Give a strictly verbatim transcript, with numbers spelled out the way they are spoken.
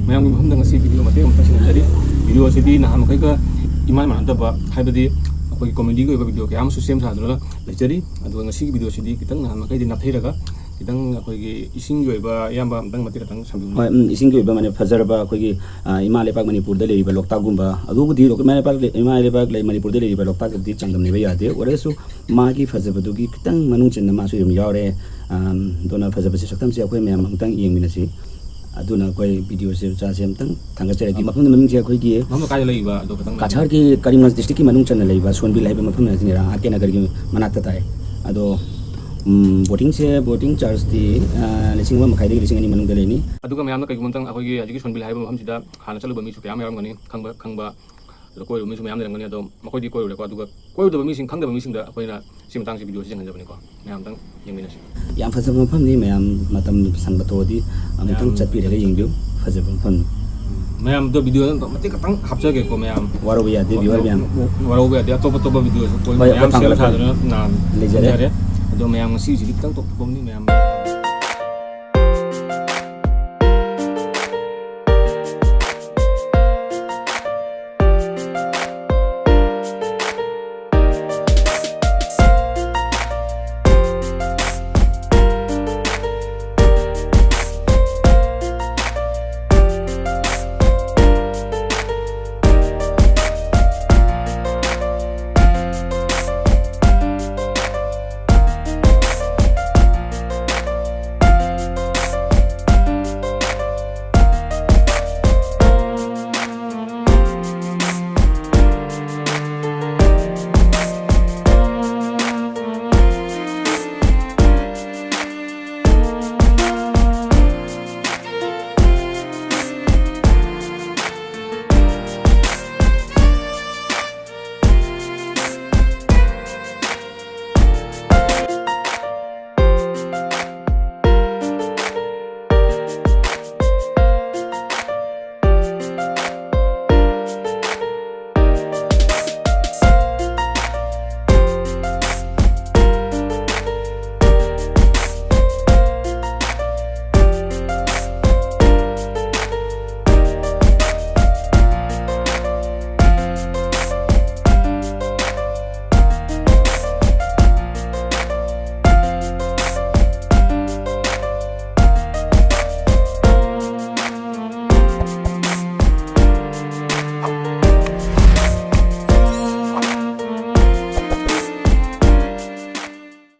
ꯃꯌꯥꯝꯒꯤ ꯃꯐꯝꯗ ꯉꯁꯤ ꯚꯤꯗꯤꯑꯣ ꯃꯇꯦꯛ ꯑꯃꯇ ꯁꯤꯟꯅꯖꯔꯤ꯫ ꯚꯤꯗꯤꯑꯣ ꯑꯁꯤꯗꯤ ꯅꯍꯥꯟ ꯃꯈꯩꯒ ꯏꯃꯥꯟ ꯃꯥꯟꯅꯗꯕ, ꯍꯥꯏꯕꯗꯤ ꯑꯩꯈꯣꯏꯒꯤ ꯀꯣꯃꯦꯗꯤꯒꯤ ꯑꯣꯏꯕ ꯚꯤꯗꯤꯑꯣ ꯀꯌꯥ ꯑꯃꯁꯨ ꯁꯦꯝ ꯁꯥꯗꯨꯅ ꯂꯩꯖꯔꯤ꯫ ꯑꯗꯨꯒ ꯉꯁꯤꯒꯤ ꯚꯤꯗꯤꯑꯣ ꯑꯁꯤꯗꯤ ꯈꯤꯇꯪ ꯅꯍꯥꯟ ꯃꯈꯩꯗꯤ ꯅꯥꯊꯩꯔꯒ ꯈꯤꯇꯪ ꯑꯩꯈꯣꯏꯒꯤ ꯏꯁꯤꯡꯒꯤ ꯑꯣꯏꯕ, ꯏꯌꯥꯝꯕ ꯑꯝꯇꯪ ꯃꯇꯦꯛ ꯈꯛꯇꯪ ꯁꯝꯕꯤꯌꯨꯅꯦ꯫ ꯍꯣꯏ, ꯎꯝ, ꯏꯁꯤꯡꯒꯤ ꯑꯣꯏꯕ, ꯃꯥꯅꯦ, ꯐꯖꯔꯕ ꯑꯩꯈꯣꯏꯒꯤ, ꯑ, ꯏꯃꯥ ꯂꯩꯄꯥꯛ ꯃꯅꯤꯄꯨꯔꯗ ꯂꯩꯔꯤꯕ ꯂꯣꯛꯇꯥꯛꯀꯨꯝꯕ, ꯑꯗꯨꯕꯨꯗꯤ ꯂꯣꯛ-, ꯏꯃꯥ ꯂꯩꯄꯥꯛ ꯂꯩ-, ꯏꯃꯥ ꯂꯩꯄꯥꯛ ꯂꯩ-, ꯃꯅꯤꯄꯨꯔꯗ ꯂꯩꯔꯤꯕ ꯂꯣꯛꯇꯥꯛꯀꯗꯤ ꯆꯥꯡꯗꯝꯅꯕ ꯌꯥꯗꯦ꯫ ꯑꯣꯏꯔꯒꯁꯨ ꯃꯥꯒꯤ ꯐꯖꯕꯗꯨꯒꯤ ꯈꯤꯇꯪ ꯃꯅꯨꯡ ꯆꯟꯅ ꯃꯥꯁꯨ ꯑꯗꯨꯝ ꯌꯥꯎꯔꯦ꯫ ꯑꯝ, ꯑꯗꯨꯅ ꯐꯖꯕꯁꯦ, ꯁꯛꯇꯝꯁꯦ ꯑꯩꯈꯣꯏ ꯃꯌꯥꯝ ꯑꯃꯨꯛꯇꯪ ꯌꯦꯡꯃꯤꯟꯅꯁꯤ꯫ ꯑꯗꯨꯅ ꯑꯩꯈꯣꯏ ꯚꯤꯗꯤꯑꯣꯁꯦ ꯆꯥꯁꯦ ꯑꯃꯨꯛꯇꯪ ꯊꯥꯡꯒꯠꯆꯔꯛꯀꯦ꯫ ꯃꯐꯝꯗꯨ ꯃꯃꯤꯡꯁꯦ ꯑꯩꯈꯣꯏꯒꯤ ꯃꯐꯝ ꯀꯥꯏꯗ ꯂꯩꯕ? ꯑꯗꯣ ꯈꯤꯇꯪ ꯀꯥꯁꯥꯔꯒꯤ ꯀꯔꯤꯝꯒꯟꯖ ꯗꯤꯁꯇ꯭ꯔꯤꯛꯀꯤ ꯃꯅꯨꯡ ꯆꯟꯅ ꯂꯩꯕ ꯁꯣꯟꯕꯤꯜ ꯍꯥꯏꯕ ꯃꯐꯝ ꯑꯁꯤꯅꯤꯔꯥ, ꯑꯥꯔ ꯀꯦ ꯅꯒꯔꯒꯤ ꯃꯅꯥꯛꯇ ꯇꯥꯏ꯫ ꯑꯗꯣ, ꯎꯝ, ꯕꯣꯇꯤꯡꯁꯦ, ꯕꯣꯇꯤꯡ ꯆꯥꯔꯖꯇꯤ, ꯑ, ꯂꯤꯁꯤꯡ ꯑꯃ ꯃꯈꯥꯏꯗꯒꯤ ꯂꯤꯁꯤꯡ ꯑꯅꯤ ꯃꯅꯨꯡꯗ ꯂꯩꯅꯤ꯫ ꯑꯗꯨꯒ ꯃꯌꯥꯝꯅ ꯀꯩꯒꯨꯝꯕ ꯑꯝꯇꯪ ꯑꯩꯈꯣꯏꯒꯤ ꯍꯧꯖꯤꯛꯀꯤ ꯁꯣꯟꯕꯤꯜ ꯍꯥꯏꯕ ꯃꯐꯝꯁꯤꯗ ꯍꯥꯟꯅ ꯆꯠꯂꯨꯕ ꯃꯤꯁꯨ ꯀꯌꯥꯝ ꯌꯥꯎꯔꯝꯒꯅꯤ, ꯈꯪꯕ, ꯈꯪꯕ ꯑꯗꯣ ꯀꯣꯏꯔꯨꯕ ꯃꯤꯁꯨ ꯃꯌꯥꯝ ꯂꯩꯔꯝꯒꯅꯤ꯫ ꯑꯗꯣ ꯃꯈꯣꯏꯗꯤ ꯀꯣꯏꯔꯨꯔꯦꯀꯣ, ꯑꯗꯨꯒ ꯀꯣꯏꯔꯨꯗꯕ ꯃꯤꯁꯤꯡ, ꯈꯪꯗꯕ ꯃꯤꯁꯤꯡꯗ ꯑꯩꯈꯣꯏꯅ ꯁꯤ ꯃꯇꯥꯡꯁꯦ ꯚꯤꯗꯤꯑꯣꯁꯤ ꯌꯦꯡꯍꯟꯖꯕꯅꯤꯀꯣ꯫ ꯃꯌꯥꯝ ꯑꯝꯇꯪ ꯌꯦꯡꯃꯤꯟꯅꯁꯤ꯫ ꯌꯥꯝ ꯐꯖꯕ ꯃꯐꯝꯅꯤ, ꯃꯌꯥꯝ ꯃꯇꯝ ꯁꯪꯕ ꯊꯣꯛꯑꯗꯤ ꯑꯃꯨꯛꯇꯪ ꯃꯌꯥꯝ ꯆꯠꯄꯤꯔꯒ ꯌꯦꯡꯕꯤꯌꯨ, ꯐꯖꯕ ꯃꯐꯝꯅꯤ꯫ ꯃꯌꯥꯝꯗꯣ ꯚꯤꯗꯤꯑꯣꯗ ꯃꯇꯦꯛ ꯈꯛꯇꯪ ꯍꯥꯞꯆꯒꯦꯀꯣ, ꯃꯌꯥꯝ꯫ ꯋꯥꯔꯧꯕ ꯌꯥꯗꯦ, ꯚꯤꯌꯨꯋꯔ ꯃꯌꯥꯝ꯫ ꯋꯥꯔꯧꯕ ꯌꯥꯗꯦ, ꯑꯇꯣꯞ ꯑꯇꯣꯞꯄ ꯚꯤꯗꯤꯑꯣꯁꯨ ꯑꯩꯈꯣꯏ ꯍꯣꯏ, ꯃꯌꯥꯝ ꯍꯣꯏ, ꯁꯦꯝ ꯊꯥꯡꯒꯠꯂꯛꯀꯦ꯫ ꯁꯥꯗꯨꯅ ꯅꯍꯥꯟ ꯂꯩꯖꯔꯦ꯫ ꯊꯝꯖꯔꯦ꯫ ꯑꯗꯣ ꯃꯌꯥꯝ ꯉꯁꯤꯁꯤꯗꯤ ꯈꯤꯇꯪ ꯇꯣꯞ ꯇꯣꯞꯄꯅꯤ, ꯃꯌꯥꯝ꯫